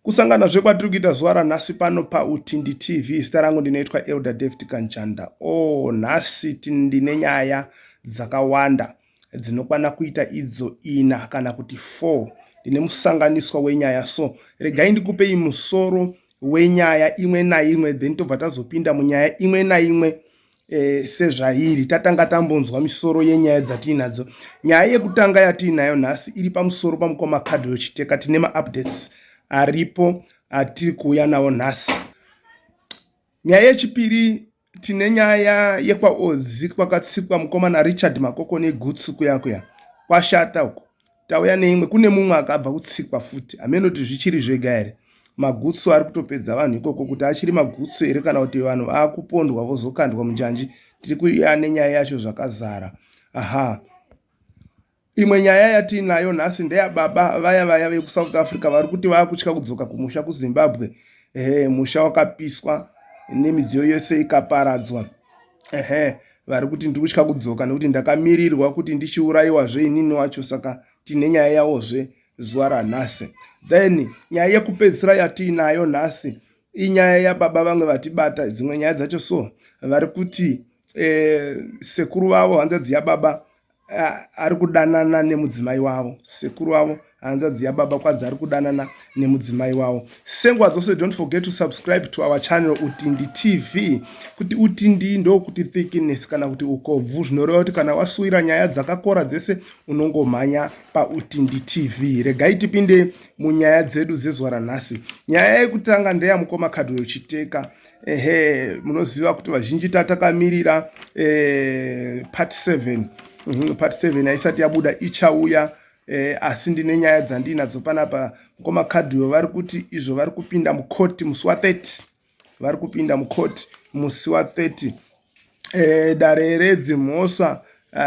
Kusanganazve kwatiri kuita zuva ranhasi pano paUtindi TV. Zita rangu ndinoitwa Elder David Kanjanda. Oh, nhasi ndine nyaya dzakawanda dzinokwana kuita idzo ina kana kuti 4. Ndine musanganiswa wenyaya, so regai ndikupei musoro wenyaya imwe naimwe, then tobva tazopinda munyaya imwe naimwe sezvairi. Tatanga tambonzwa misoro yenyaya dzatiinadzo. Nyaya yekutanga yatiinayo nhasi iri pamusoro pamukoma Cardwell Chiteka. Tine maupdates aripo atiri kuuya nawo nhasi. Nyaya yechipiri, tine nyaya yekwaOdzi kwakatsikwa mukomana Richard Makoko negutsu kuya kuya kwashata uko. Tauya neimwe, kune mumwe akabva kutsikwa futi, hameno kuti zvichiri zvega here. Magutsu ari kutopedza vanhu ikoko, kuti achiri magutsu here kana kuti vanhu vaakupondwa vozokandwa munjanji. Tiri kuuya nenyaya yacho zvakazara. Aha, imwe nyaya yatiinayo nhasi ndeyababa vaya vaya vekuSouth Africa vari kuti vaakutya kudzoka kumusha kuZimbabwe. Ehe, musha wakapiswa nemidziyo yose ikaparadzwa. Ehe, vari kuti ndiri kutya kudzoka nekuti ndakamirirwa kuti ndichiurayiwazve inini wacho, saka tine nyaya yavozve zuva ranhasi. Then nyaya yekupedzisira yatiinayo nhasi inyaya yababa vamwe vatibata dzimwe nyaya dzacho. So vari kuti sekuru vavo, hanzvadzi yababa, ari kudanana nemudzimai wavo. Sekuru vavo, hanzvadzi yababa, kwanzi ari kudanana nemudzimai wavo. Senguva dzose, don't forget to subscribe to our channel, Utindi TV. Kuti Utindi ndokuti thickness kana kuti ukobvu, zvinoreva kuti kana wasuwira nyaya dzakakora dzese unongomhanya paUtindi TV. Regai tipinde munyaya dzedu dzezuva ranhasi. Nyaya yekutanga ndeyamukoma Cardwell Chiteka. Ehe, munoziva kuti vazhinji tatakamirira part 7. Part 7 haisati yabuda, ichauya, asi ndine nyaya dzandinadzo panapa. Mukoma Cardwell vari kuti izvo vari kupinda mukoti musi wa30, vari kupinda mukoti musi wa30. Dare redzimhosva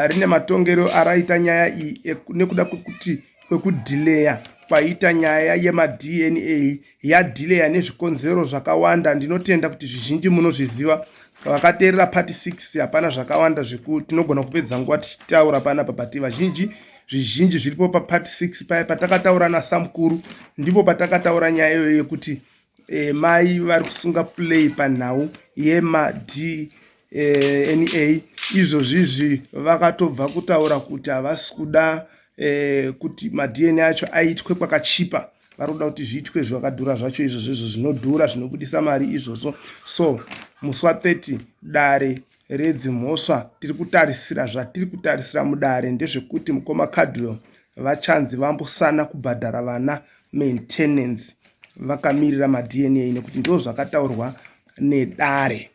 rine matongero araita nyaya iyi nekuda kwekuti kwekudhileya kwaita nyaya yemaDNA. Yadhileya nezvikonzero zvakawanda. Ndinotenda kuti zvizhinji munozviziva vakateerera part 6. Hapana zvakawanda tinogona kupedza nguva tichitaura panapa, but vazhinji zvizhinji zviripo papart 6 paya patakataura nasamukuru, ndipo patakataura nyaya iyoyo yekuti mai vari kusunga play panhau yemaDNA. Izvozvizvi vakatobva kutaura kuti havasi kuda kuti maDNA acho aitwe kwakachipa, vari kuda kuti zviitwe zvakadhura zvacho, izvozvo izvo zvinodhura, zvinobudisa mari izvozvo. So musi wa30 dare redzimhosva, tiri kutarisira, zvatiri kutarisira mudare ndezvekuti mukoma Cardwell vachanzi vambosana kubhadhara vana maintenance vakamirira maDNA, nekuti ndo zvakataurwa nedare.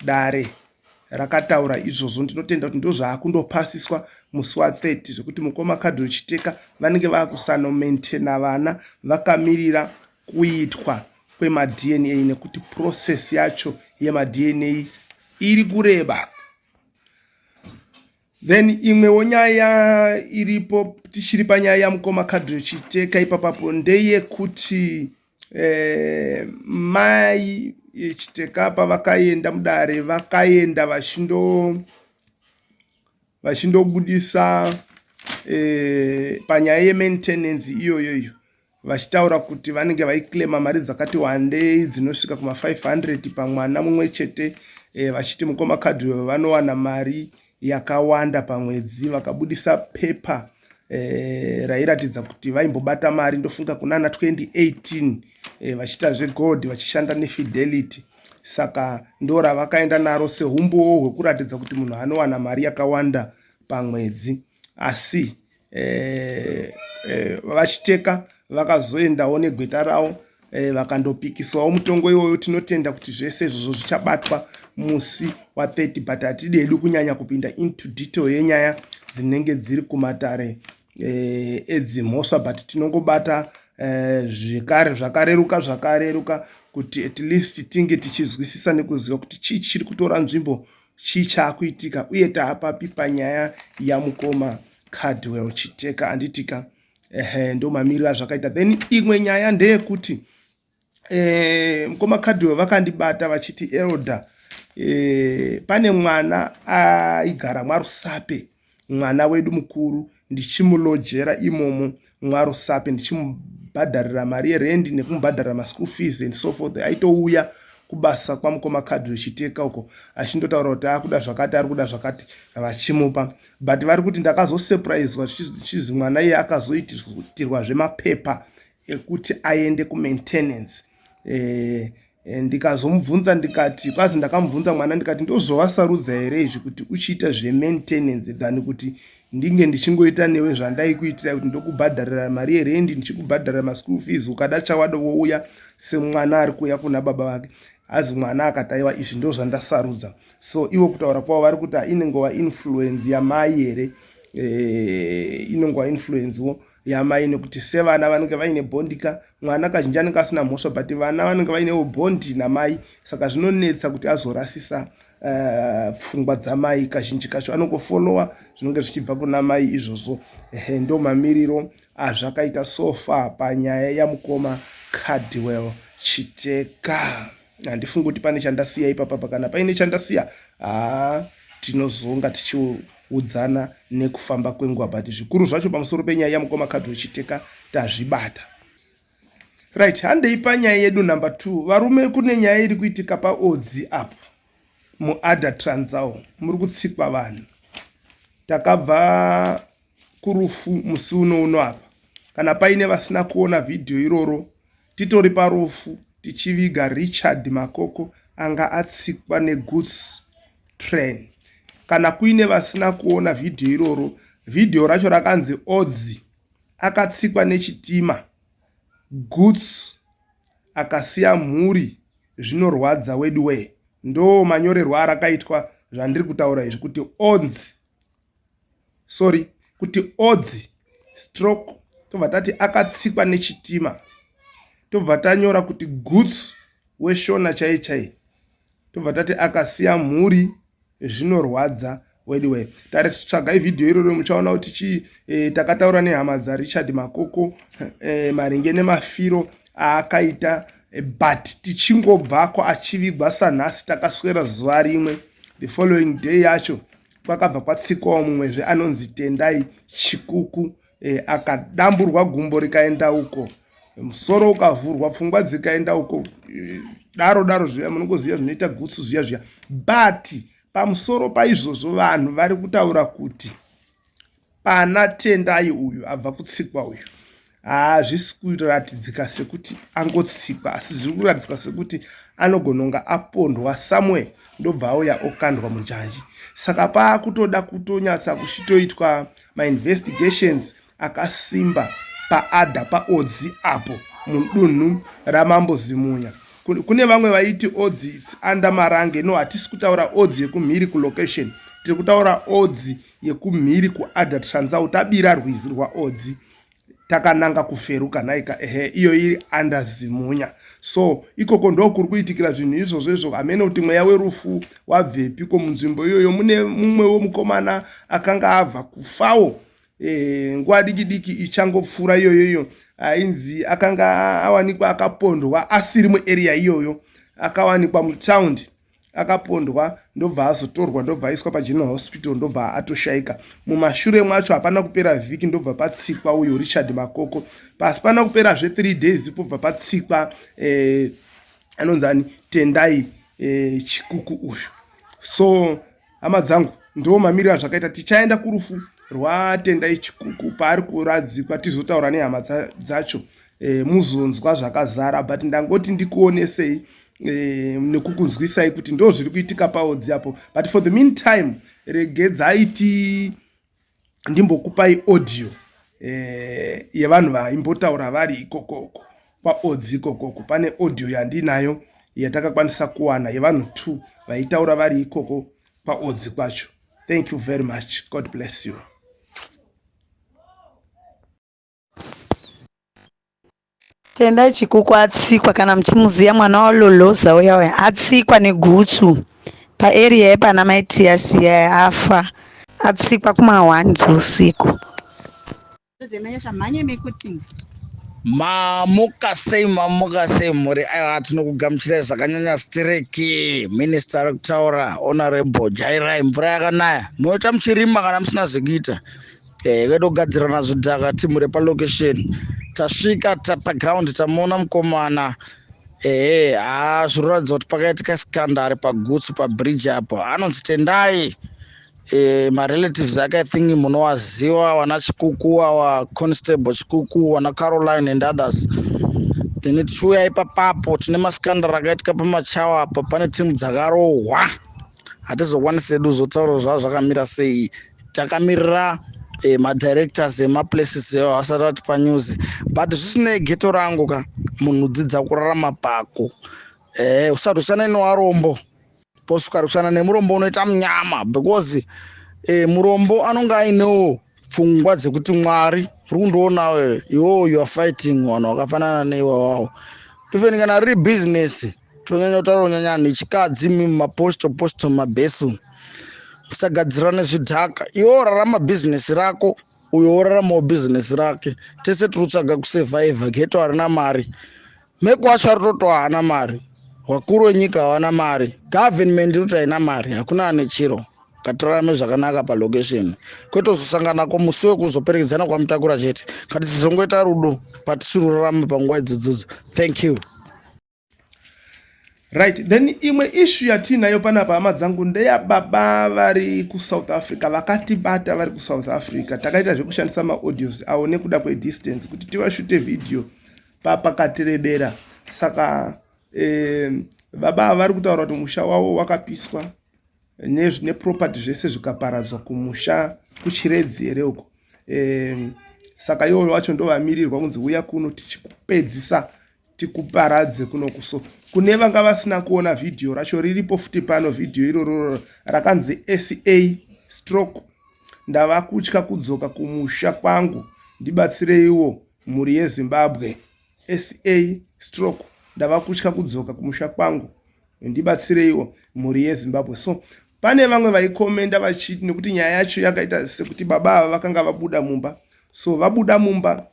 Dare rakataura izvozvo. Ndinotenda kuti ndo zvaakundopasiswa musi wa30, zvekuti mukoma Cardwell Chiteka vanenge vaakusanomaintaina vana vakamirira kuitwa kwemaDNA, nekuti process yacho yemaDNA iri kureba. Then imwewo nyaya iripo, tichiri panyaya yamukoma Cardwell Chiteka ipapapo, ndeyekuti mai Chiteka pavakaenda mudare, vakaenda vachindobudisa panyaya yemaintenance iyoyo iyo, vachitaura kuti vanenge vaiclaima mari dzakati wandei dzinosvika kuma500 pamwana mumwe chete, vachiti mukoma Cardwell vanowana mari yakawanda pamwedzi. Vakabudisa pepa rairatidza kuti vaimbobata mari, ndofunga kunana 2018, vachiita zvegold, vachishanda neFidelity. Saka ndo ravakaenda naro seumbowo hwekuratidza kuti munhu anowana mari yakawanda pamwedzi. Asi vaChiteka vakazoendawo negweta ravo, vakandopikisawo mutongo iwoyo. Tinotenda kuti zvese izvozvo zvichabatwa musi wa30, but hatidi hedu kunyanya kupinda into detail yenyaya dzinenge dziri kumatare edzimhosva, but tinongobata zvekare zvakareruka zvakareruka kuti at least tinge tichizwisisa nekuziva kuti chii chiri kutora nzvimbo, chii chaakuitika, uye taapapi panyaya yamukoma Cardwell Chiteka, anditika? Ehe, ndo mamiriro azvakaita. Then imwe nyaya ndeyekuti mukoma Cardwell vakandibata vachiti, "Elder, pane mwana aigara mwaRusape, mwana wedu mukuru, ndichimulojera imomo mwaRusape, ndichimubhadharira." achimubhadharira mari yerendi nekumubhadharira maschool fees and so forth. Aitouya kubasa kwamukoma Kadri Chiteka uko achindotaura kuti akuda zvakati, ari kuda zvakati, vachimupa. But vari kuti ndakazosurpriswa chizi mwana iye akazoitirwa zvemapepa ekuti aende kumaintenance. Ndikazomubvunza ndikati, kwazi ndakamubvunza mwana ndikati ndozvowasarudza here izvi kuti uchiita zvemaintenance than kuti ndinge ndichingoita newe zvandaikuitira kuti ndokubhadharira mari yerendi, ndichikubhadharira maschool fees, ukada chawada wouya semwana ari kuuya kuna baba vake. Azi mwana akati aiwa, izvi ndo zvandasarudza. So ivo kutaura kwavo vari kuti inengova influence yamai here, inongova influencewo yamai, nekuti sevana vanenge vaine bondika. Mwana kazhinji anenge asina mhosva, but vana vanenge vainewo bondi namai, saka zvinonetsa kuti azorasisa pfungwa dzamai. Kazhinji kacho anongofollowa zvinenge zvichibva kuna mai izvozvo. Ehe, ndo mamiriro azvakaita so far panyaya yamukoma Cardwell Chiteka. Handifungi kuti pane chandasiya ipapapa. Kana paine chandasiya, haa, tinozonga tichiudzana nekufamba kwenguva, but zvikuru zvacho pamusoro penyaya yamukoma Cardwell Chiteka tazvibata. Right, handei panyaya yedu number 2. Varume, kune nyaya iri kuitika paOdzi apo muArda Transau, muri kutsikwa vanhu. Takabva kurufu musi uno uno apa. Kana paine vasina kuona vhidhiyo iroro, titori parufu tichiviga Richard Makoko anga atsikwa negoods train. Kana kuine vasina kuona vhidhiyo iroro, vhidhiyo racho rakanzi Odzi akatsikwa nechitima goods akasiya mhuri, zvinorwadza wedu wee. Ndo manyorerwo arakaitwa zvandiri kutaura izvi, kuti Odzi, sorry, kuti Odzi stroke, tobva tati akatsikwa nechitima, tobva tanyora kuti goods weshona chai chai, tobva tati akasiya mhuri, zvinorwadza weduwe. Tari tsvagai vhidhiyo iroro, muchaona kuti chii. Takataura nehama dzaRichard Makoko maringe nemafiro aakaita, but tichingobvako achivigwa sanhasi, takaswera zuva rimwe, the following day yacho kwakabva kwatsikwawo mumwezve anonzi Tendai Chikuku, akadamburwa gumbo rikaenda uko, musoro ukavhurwa, pfungwa dzikaenda uko, daro daro zviya munongoziva zvinoita gutsu zviya zviya. But pamusoro paizvozvo, vanhu vari kutaura kuti pana Tendai uyu abva kutsikwa uyu, hazvisi kuratidzika sekuti angotsikwa, asi zviri kuratidzika sekuti anogona kunge apondwa somewhere, ndobva auya okandwa munjanji. Saka paakutoda kutonyatsa kuchitoitwa mainvestigations akasimba paArda paOdzi apo mudunhu raMambo Zimunya. Kune vamwe vaiti Odzi its under Marange. No, hatisi kutaura Odzi yekumhiri kulocation, tiri kutaura Odzi yekumhiri kuArda Transau. Tabira rwizi rwaOdzi takananga kuFeruka naika, ehe, iyo iri under Zimunya. So ikoko ndo kuri kuitikira zvinhu izvozvo izvo. Hamene kuti mweya werufu wabvepiko munzvimbo iyoyo. Mune mumwewo mukomana akanga abva kufawo nguva diki diki ichangopfuura iyoyo iyo, ainzi akanga awanikwa akapondwa asiri muarea iyoyo, akawanikwa mutaundi akapondwa, ndobva azotorwa, ndobva aiswa pageneral hospital, ndobva atoshayika. Mumashure mwacho hapana kupera vhiki, ndobva patsikwa uyo Richard Makoko. Pasi pana kuperazve 3 days, pobva patsikwa anonzi ani, Tendai Chikuku uyu. So hama dzangu, ndo mamiriro azvakaita. Tichaenda kurufu rwaTendai Chikuku paari kuradzikwa, tizotaura nehama dzacho, muzonzwa zvakazara. But ndangoti ndikuonesei nekukunzwisai kuti ndo zviri kuitika paOdzi apo. But for the meantime, regedzai ti ndimbokupai audio yevanhu vaimbotaura vari ikokoko kwaOdzi ikokoko. Pane audio yandinayo yatakakwanisa kuwana yevanhu 2 vaitaura vari ikoko kwaOdzi kwacho. Thank you very much, God bless you. Tendai Chikuku atsikwa, kana muchimuziva, mwana waLoloza uya uya, atsikwa negutsu paarea yepana Maitiyasiya. Afa atsikwa kuma1 dzeusiku. Mamuka sei, mamuka sei mhuri? Aiwa, tinokugamuchirai zvakanyanya stereki. Minista ari kutaura, Honorable Jairai. Mvura yakanaya, munoita muchirima kana musina zvekuita, kwete kugadzirana zvidhaka. Timu repalocation. Tasvika paground tamuona mukomana. Ehe, haa zvinoratidza kuti pakaitika scandal pagutsu pabridge apo. Anonzi Tendai. E, marelatives ake I think munowaziva, wana Chikuku, awa Constable Chikuku, wana Caroline and others. Then tichiuya ipapapo tine mascandal akaitika pamachawa apa, pane timu dzakarohwa. Hatizokwanisi hedu kuzotaura zvava zvakamira sei. Takamirira madirectors emaplaces evo vasati vatipa news, but zvisinei, ghetto rangu ka, munhu dzidza kurarama pako. Usarwisana newarombo, ukarwisana nemurombo unoita munyama, because murombo anonge ainewo pfungwa dzekuti Mwari uri kundionawo here. Iwewo you are fighting vanhu vakafanana neiwawawo. Even kana riri bhizinesi, tonyanya kutaura kunyanya anhu echikadzi, mumaposto posto, mabhesu, musagadzira nezvidhaka. Iwe rarama bhizinesi rako, uyo woraramawo bhizinesi rake. Tese tiri kutsvaga kusurvivha. Ghetto harina mari, meko wacho ari toto haana mari, vakuru venyika havana mari, government iri kuti haina mari, hakuna ane chiro. Ngatirarame zvakanaka palocation, kwete kuzosanganako musi wekuzoperekedzana kwamutakura chete. Ngatizongoita rudo patisiri panguva idzodzodzo. Thank you. Right, then imwe issue yatiinayo panapa, hama dzangu, ndeyababa vari kuSouth Africa vakatibata vari kuSouth Africa. Takaita zvekushandisa maaudios avo nekuda kwedistance kuti tivashute vhidhiyo papakatirebera. Saka baba ava vari kutaura kuti musha wavo wakapiswa neproperty zvese zvikaparadzwa kumusha kuChiredzi here uko. Saka iwoyo wacho ndovamirirwa kunzi uya kuno tichikupedzisa, tikuparadze kunoku. So kune vanga vasina kuona vhidhiyo racho, riripo futi pano vhidhiyo iroro rakanzi "SA stroke ndava kutya kudzoka kumusha kwangu, ndibatsireiwo mhuri yeZimbabwe, SA stroke ndava kutya kudzoka kumusha kwangu, ndibatsireiwo mhuri yeZimbabwe." So pane vamwe vaikomenda vachiti nekuti nyaya yacho yakaita sekuti baba ava vakanga vabuda mumba. So vabuda mumba,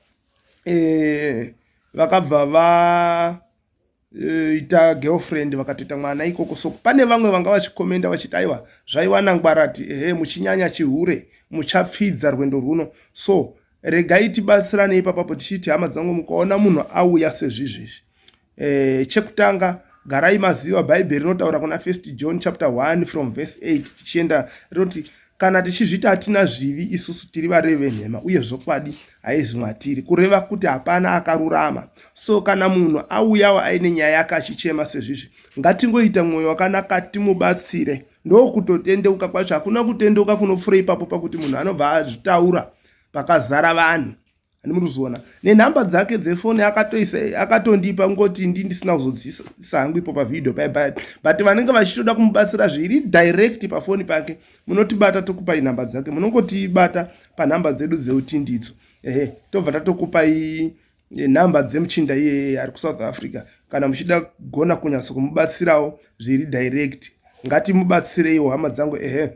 vakabva vaita girlfriend, vakatoita mwana ikoko. So pane vamwe vanga vachikomenda vachiti, "Aiwa, zvaiwana ngwarati, ehe, muchinyanya chihure, muchapfidza rwendo runo." So regai tibatsiranei ipapapo tichiti, hama dzangu, mukaona munhu auya sezvizvizvi, chekutanga garai maziva Bhaibheri rinotaura kuna First John chapter 1 from verse 8 tichienda, rinoti, "Kana tichizviti hatina zvivi, isusu tiri varevi venhema uye zvokwadi haizi mwatiri." Kureva kuti hapana akarurama. So kana munhu auyawo aine nyaya yake achichema sezvizvi, ngatingoita mwoyo wakanaka timubatsire. Ndokutotendeuka kwacho. Hakuna kutendeuka kunopfuura ipapo, pakuti munhu anobva azvitaura pakazara vanhu. Handimuri nenhamba dzake dzefoni akatoisa, akatondipa, ngoti ndi ndisina kuzodzisa hangu ipo pavhidhiyo pai, but vanenge vachitoda kumubatsira zviri direct pafoni pake, munotibata tokupai nhamba dzake. Munongotibata panhamba dzedu dzeutindidzo, ehe, tobva tatokupai nhamba dzemuchinda iyeye ari kuSouth Africa. Kana muchida gona kunyatso kumubatsirawo zviri direct, ngatimubatsireiwo, hama dzangu, ehe,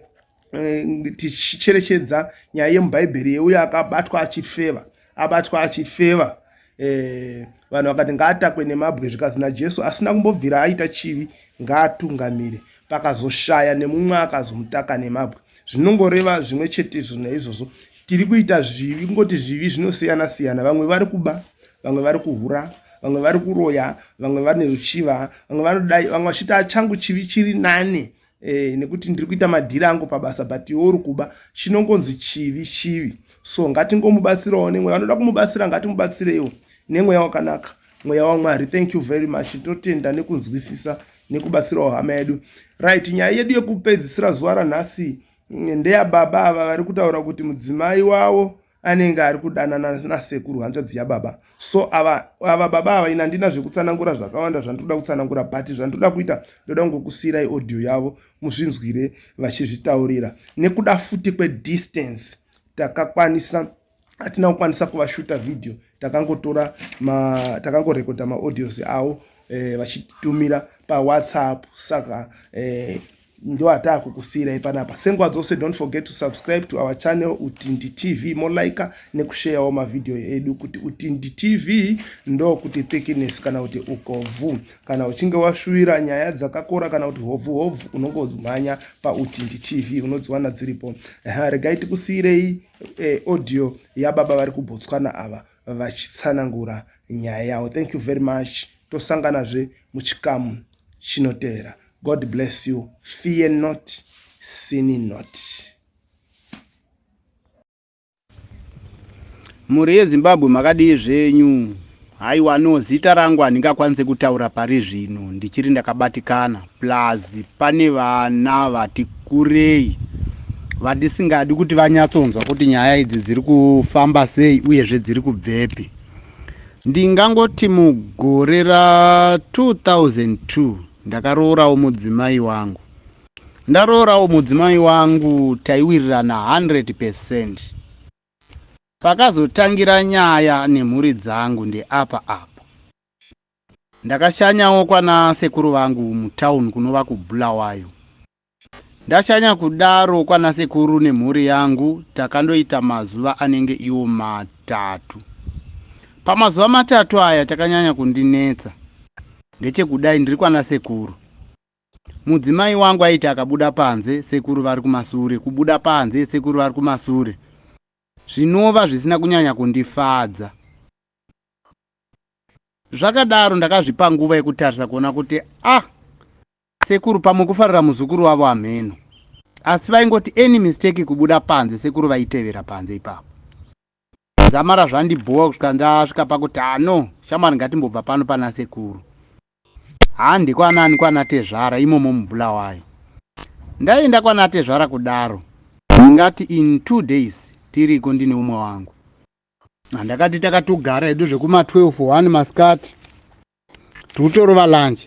tichicherechedza nyaya yemubhaibheri yeuyo akabatwa achifeva. Abatwa achifeva, vanhu vakati ngaatakwe nemabwe, zvikazi naJesu, asina kumbobvira aita chivi ngaatungamire. Pakazoshaya nemumwe akazomutaka nemabwe. Zvinongoreva zvimwe chetezvo naizvozvo, tiri kuita zvivi, kungoti zvivi zvinosiyana siyana. Vamwe vari kuba, vamwe vari kuhura, vamwe vari kuroya, vamwe vane ruchiva, vamwe vanodai, vamwe vachiti achangu chivi chiri nane nekuti ndiri kuita madhiri angu pabasa, but iwe uri kuba. Chinongonzi chivi chivi. So ngatingomubatsirawo nemweya. Vanoda kumubatsira, ngatimubatsireiwo nemweya wakanaka, mweya waMwari. Thank you very much. Totenda nekunzwisisa nekubatsirawo hama yedu. Right, nyaya yedu yekupedzisira zuva ranhasi ndeyababa ava vari kutaura kuti mudzimai wavo anenge ari kudanana nasekuru, hanzvadzi yababa. So ava baba ava, ina handina zvekutsanangura zvakawanda zvandinoda kutsanangura, but zvandinoda kuita, ndoda kungokusiyirai audio yavo muzvinzwire vachizvitaurira. Nekuda futi kwedistance, takakwanisa, hatina kukwanisa kuvashuta vhidhiyo, takangotora, takangorekodha maaudios avo vachititumira paWhatsApp. Saka ndo ataa kukusiyirai panapa. Senguva dzose, don't forget to subscribe to our channel Utindi TV, molaika nekusheyawo mavhidhiyo edu. Kuti Utindi TV ndo kuti thickness kana kuti ukobvu. Kana uchinge washuwira nyaya dzakakora kana kuti hovhu hovhu, unongomhanya paUtindi TV, unodziwana dziripo. Regai tikusiyirei audio yababa vari kuBotswana ava. vachitsanangura nyaya yavo. Thank you very much. Tosanganazve muchikamu chinotevera. God bless you. Fear not, sin not. Mhuri yeZimbabwe makadii zvenyu? Haiwa no zita rangu handingakwanise kutaura pari zvino ndichiri ndakabatikana plus pane vana vati kurei vandisingadi kuti vanyatsonzwa kuti nyaya idzi dziri kufamba sei uyezve dziri kubvepi. Ndingangoti mugore ra 2002 ndakaroorawo mudzimai wangu. Ndaroorawo mudzimai wangu taiwirirana 100 percent. Pakazotangira nyaya nemhuri dzangu ndeapa apa. Ndakashanyawo kwana sekuru vangu mutown kunova kuBulawayo. Ndashanya kudaro kwana sekuru nemhuri yangu takandoita mazuva anenge iwo matatu. Pamazuva matatu aya chakanyanya kundinetsa ndechekudai ndiri kwana sekuru. Mudzimai wangu aiti akabuda panze sekuru vari kumasure, kubuda panze sekuru vari kumasure zvinova zvisina kunyanya kundifadza. Zvakadaro ndakazvipa nguva yekutarisa kuona kuti ah sekuru pamwe kufarira muzukuru wavo hameno. Asi vaingoti any mistake kubuda panze sekuru vaitevera panze ipapo. Zamara zvandibhowa kusvika ndasvika pakuti ah no shamwari ngatimbobva pano pana sekuru. Handi kwanani kwana tezvara imomo muBulawayo. Ndaenda kwana tezvara kudaro ndingati in 2 days tiriko ndine umwe wangu. Ndakati takatogara hedu zvekuma 12 1 masikati tikutorova lunch.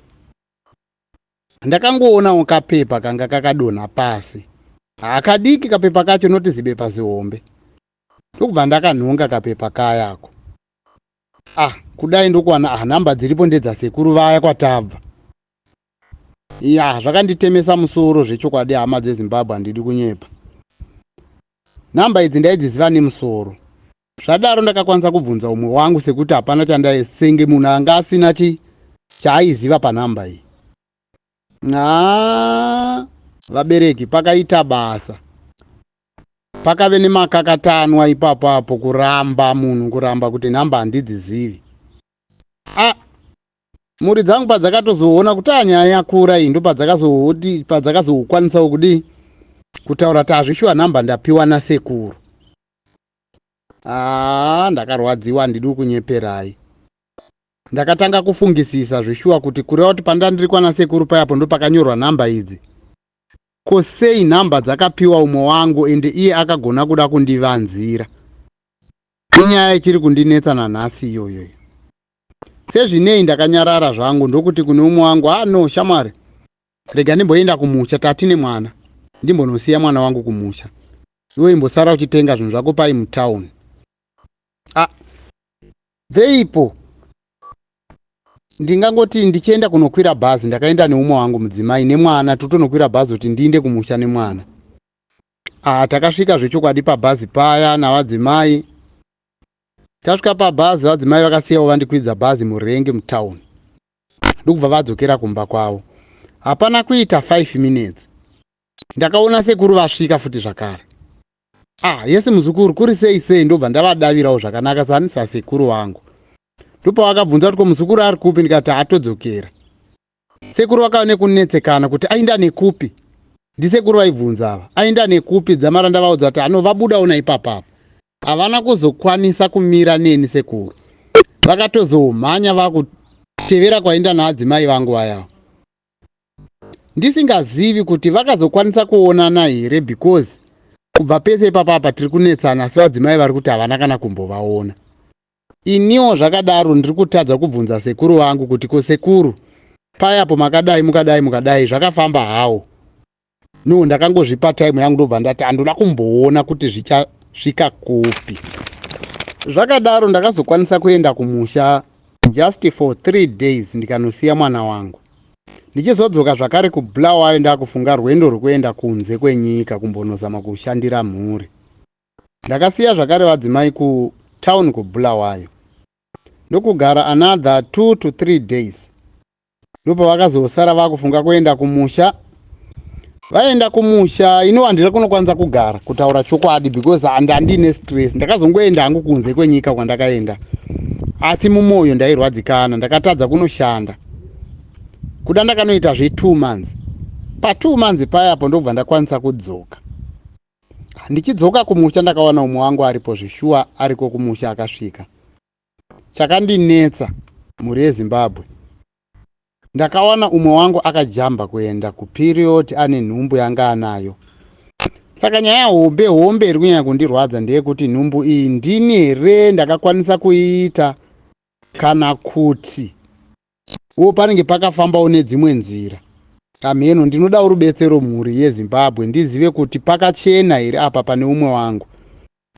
Ndakangoonawo kapepa kanga kakadonha pasi. Hakadiki kapepa kacho noti zibepa zihombe. Ndokubva ndakanhonga kapepa kayako. Ah, kudai ndokuwana ah nhamba dziripo ndedzasekuru vaya kwatabva. Ya, zvakanditemesa musoro zvechokwadi hama dzeZimbabwe handidi kunyepa. Nhamba idzi ndaidziziva nemusoro. Zvadaro ndakakwanisa kubvunza umwe wangu sekuti hapana chandaisenge munhu anga asina chi chaaiziva panhamba iyi. Haa, vabereki pakaita basa. Pakave nemakakatanwa ipapo apo kuramba munhu kuramba kuti nhamba handidzizivi. Ah, mhuri dzangu padzakatozoona kuti ah, nyaya yakura iyi ndopadzakazoti padzakazokwanisawo kudii kutaura kuti hazvishuwa nhamba ndapiwa nasekuru. Ah, ndakarwadziwa handidi kunyeperai. Ndakatanga kufungisisa zveshuwa kuti kureva kuti pandandiri kwana sekuru payapo ndopakanyorwa nhamba idzi. Ko sei nhamba dzakapiwa umwe wangu ende iye akagona kuda kundivanzira? Inyaya ichiri kundinetsa nanhasi iyoyo. Sezvinei ndakanyarara zvangu ndokuti kune umwe wangu, ah no shamwari, rega ndimboenda kumusha tatine mwana, ndimbonosiya mwana wangu kumusha. Iwe imbosara uchitenga zvinhu zvako pai mutown. Ah, bveipo ndingangoti ndichienda kunokwira bhazi ndakaenda neumwe wangu mudzimai nemwana totonokwira bhazi kuti ndiinde kumusha nemwana. Ah, takasvika zvechokwadi pabhazi paya navadzimai. Tasvika pabhazi vadzimai vakasiyawo vandikwidza bhazi murengi mutown ndokubva vadzokera kumba kwavo. Hapana kuita 5 minutes ndakaona sekuru vasvika futi zvakare. Ah, yes muzukuru kuri sei sei ndobva ndavadavirawo zvakanaka sani sasekuru vangu. Ndopavakabvunza kuti ko muzukuru ari kupi ndikati atodzokera. Sekuru vakava nekunetsekana kuti ainda nekupi. Ndisekuru vaibvunza ava. Ainda nekupi dzamara ndavaudza kuti ano vabudawo naipapa apa. Havana kuzokwanisa kumira neni sekuru. Vakatozomhanya vakutevera kwainda naadzimai vangu vaya. Ndisingazivi kuti vakazokwanisa kuonana here because kubva pese ipapa apa tiri kunetsana asi vadzimai vari kuti havana kana kumbovaona. Iniwo zvakadaro ndiri kutadza kubvunza sekuru vangu kuti ko sekuru payapo makadai mukadai mukadai zvakafamba hawo. No ndakangozvipa time yangu ndobva ndati andoda kumboona kuti zvichasvika kupi. Zvakadaro ndakazokwanisa kuenda kumusha just for 3 days ndikanosiya mwana wangu. Ndichizodzoka zvakare kuBulawayo ndakufunga rwendo rwekuenda kunze kwenyika kumbonozama kushandira mhuri. Ndakasiya zvakare vadzimai kutown kuBulawayo ndokugara another 2 to 3 days. Ndopavakazosara vakufunga kuenda kumusha. Vaenda kumusha ino handina kunokwanisa kugara kutaura chokwadi because handandine stress. Ndakazongoenda hangu kunze kwenyika kwandakaenda asi mumwoyo ndairwadzikana ndakatadza kunoshanda. Kuda ndakanoita zve 2 months. Pa 2 months paya apo ndobva ndakwanisa kudzoka. Ndichidzoka kumusha ndakawana umwe wangu aripo zveshuwa ariko kumusha akasvika. Chakandinetsa mhuri yeZimbabwe ndakawana umwe wangu akajamba kuenda kuperiod ane nhumbu yanga anayo. Saka nyaya hombe hombe iri kunyanya kundirwadza ndeyekuti nhumbu iyi ndini here ndakakwanisa kuiita kana kuti wo panenge pakafambawo nedzimwe nzira. Hameno ndinodawo rubetsero mhuri yeZimbabwe ndizive kuti pakachena here apa pane umwe wangu.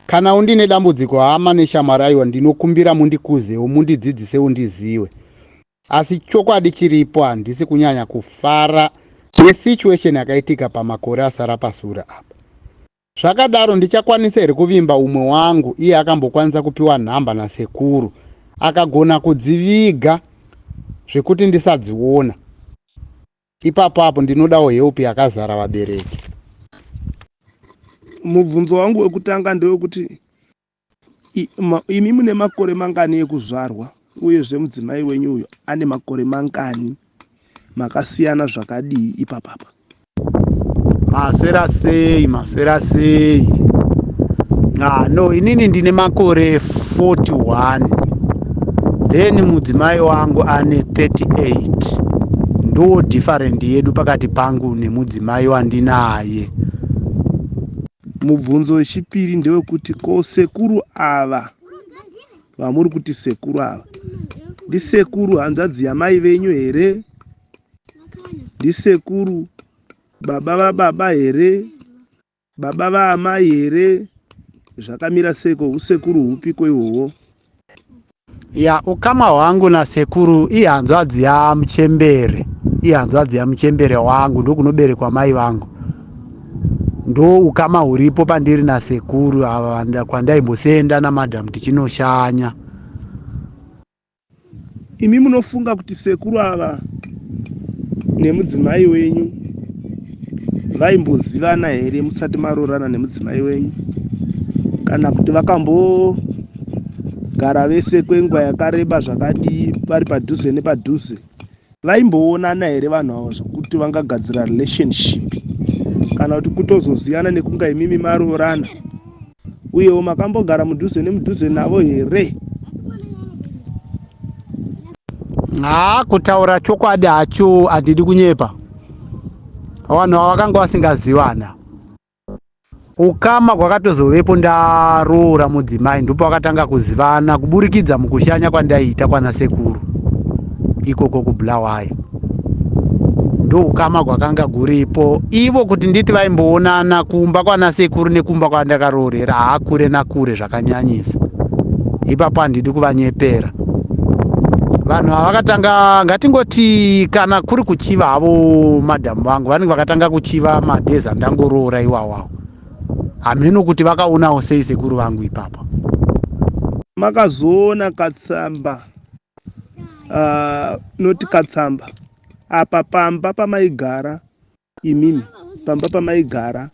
Kana undine dambudziko hama neshamwari aiwa ndinokumbira mundikuzewo mundidzidzisewo ndiziwe. Asi chokwadi chiripo handisi kunyanya kufara nesituation yakaitika pamakore asara pasure apa. Zvakadaro ndichakwanisa here kuvimba umwe wangu iye akambokwanisa kupiwa nhamba nasekuru akagona kudziviga zvekuti ndisadziona. Ipapo apo ndinodawo help yakazara vabereki. Mubvunzo wangu wekutanga ndewekuti imi mune makore mangani ekuzvarwa uyezve mudzimai wenyu uyo ane makore mangani makasiyana zvakadii ipapapa? Maswera sei, maswera sei. Ah, no, inini ndine makore 41 then mudzimai wangu ane 38 ndo different yedu pakati pangu nemudzimai wandinaye. Mubvunzo wechipiri ndewekuti ko sekuru ava vamuri kuti sekuru ava ndisekuru hanzvadzi yamai venyu here? Ndisekuru baba vababa here? Baba vaamai here? Zvakamira seiko? Husekuru hupiko ihwohwo? Ya, ukama hwangu nasekuru ihanzvadzi yamuchembere, ihanzvadzi yamuchembere wangu, ndokunoberekwa mai vangu. Ndo ukama huripo pandiri nasekuru ava kwandaimbosenda namadam tichinoshanya. Imi munofunga kuti sekuru ava nemudzimai wenyu vaimbozivana here musati maroorana nemudzimai wenyu kana kuti vakambogara vese kwenguva yakareba zvakadii vari padhuze nepadhuze Vaimboonana here vanhu ava zvekuti vangagadzira relationship kana kuti kutozoziyana nekunga imimi maroorana? Uyewo makambogara mudhuze nemudhuze navo here? Haa kutaura chokwadi hacho handidi kunyepa. Vanhu ava vakanga vasingazivana. Ukama hwakatozovepo ndaroora mudzimai ndopavakatanga kuzivana kuburikidza mukushanya kwandaiita kwana sekuru ikoko kuBulawayo. Ndoukama hwakanga guripo ivo kuti nditi vaimboonana kumba kwana sekuru nekumba kwandakaroorera haa kure nakure zvakanyanyisa. Ipapo handidi kuvanyepera. Vanhu ava vakatanga ngatingoti kana kuri kuchiva havo madam vangu vanenge vakatanga kuchiva madays andangoroora iwawawo hameno kuti vakaonawo sei sekuru vangu ipapo. Makazoona katsamba uh, not katsamba apa pamba pamaigara imimi pamba pamaigara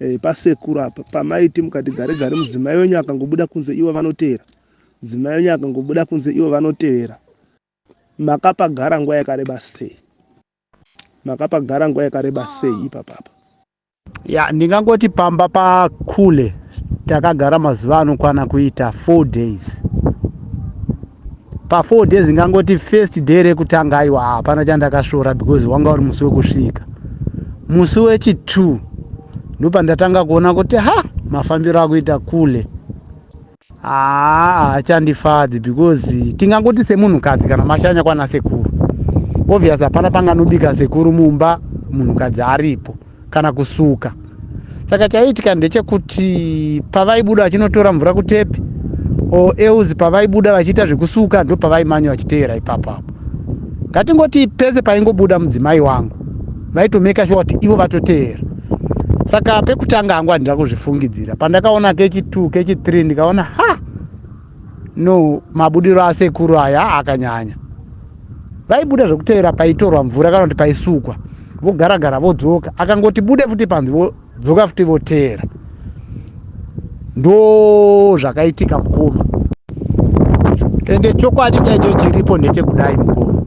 eh, pasekuru apa pamaiti mukati gare gare mudzimai wenyu akangobuda kunze ivo vanoteera mudzimai wenyu akangobuda kunze ivo vanotevera makapagara nguva yakareba sei makapagara nguva yakareba sei ipapapa Ya, ndingangoti pamba pakule takagara mazuva anokwana kuita 4 days. Pa 4 days ndingangoti first day rekutanga aiwa hapana chandakasvora because wanga uri musi wekusvika. Musi wechi 2 ndopandatanga kuona kuti ha mafambiro akuita kule haa haachandifadzi because tingangoti semunhukadzi kana mashanya kwana sekuru obvious hapana panganobika sekuru mumba munhukadzi aripo kana kusuka saka chaiitika ndechekuti pavaibuda vachinotora mvura kutepi or else pavaibuda vachiita zvekusuka ndo pavaimanya vachiteera ipapo apo ngatingoti pese paingobuda mudzimai wangu vaitomeka sure kuti ivo vatoteera saka pekutanga hangu handina kuzvifungidzira pandakaona kechi 2 kechi 3 ndikaona ha no mabudiro asekuru aya akanyanya vaibuda zvekuteera paitorwa mvura kana kuti paisukwa Vogaragara vodzoka, akangoti bude futi panze vodzoka futi voteera. Ndo zvakaitika mukoma. Ende chokwadi chaicho chiripo ndechekudai mukoma,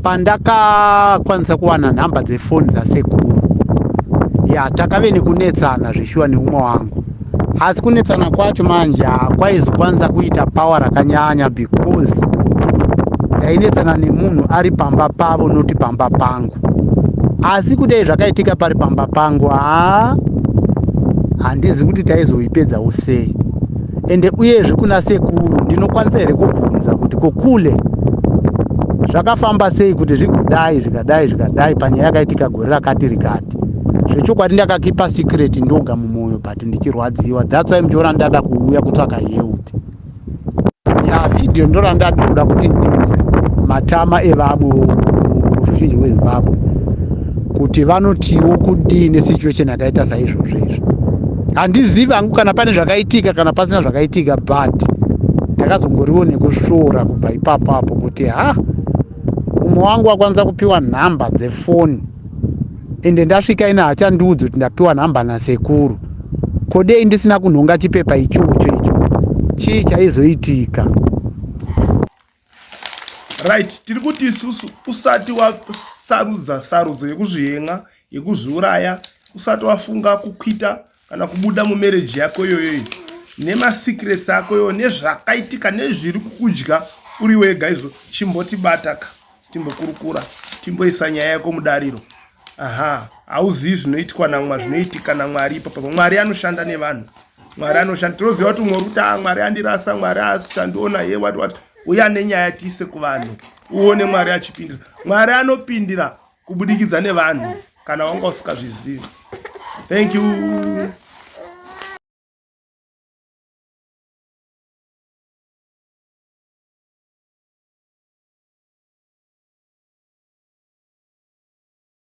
pandakakwanisa kuwana nhamba dzefoni dzasekuru ya, takave nekunetsana zveshuwa neumwe wangu, asi kunetsana kwacho manje hakwaizokwanisa kuita power rakanyanya because ndainetsana nemunhu ari pamba pavo, noti pamba pangu. Asi kudai zvakaitika pari pamba pangu, haa, handizi kuti taizoipedzawo sei. Ende uyezve kuna sekuru ndinokwanisa here kubvunza kuti kokule zvakafamba sei kuti zvigodai zvikadai zvikadai panyaya yakaitika gore rakati rikati? Zvechokwadi ndakakipa secret ndoga mumwoyo, but ndichirwadziwa. That's why muchiona ndada kuuya kutsvaka help. Ya, vhidhiyo ndorandandikuda kuti ndinzwe matama evamwe ruzhinji rweZimbabwe kuti vanotiwo kudii nesituation yakaita saizvozvo izvo. Handizivi hangu kana pane zvakaitika kana pasina zvakaitika, but ndakazongoriwo nekusvora kubva ipapo apo kuti ha, umwe wangu akwanisa kupiwa nhamba dzefoni, ende ndasvika ine hachandiudzi kuti ndapiwa nhamba nasekuru. Kodei ndisina kunhonga chipepa ichocho icho, chii chaizoitika? Right, tiri kuti isusu usati wasarudza sarudzo yekuzvihenga, yekuzviuraya, usati wafunga kukwita kana kubuda mumereji yako iyoyoyi nemasecrets ako iyoyo, nezvakaitika, nezviri kukudya uri wega izvo, chimbotibata ka, timbokurukura, timboisa nyaya yako mudariro. Aha, hauzivi zvinoitwa namwa zvinoitika naMwari ipapa. Mwari anoshanda nevanhu, Mwari anoshanda. Tinoziva kuti umwe uri kuti, ah, Mwari andirasa, Mwari haasi kuchandiona ye what what. Uya nenyaya tiise kuvanhu, uone Mwari achipindira. Mwari anopindira kubudikidza nevanhu kana wanga usingazvizivi. Thank you.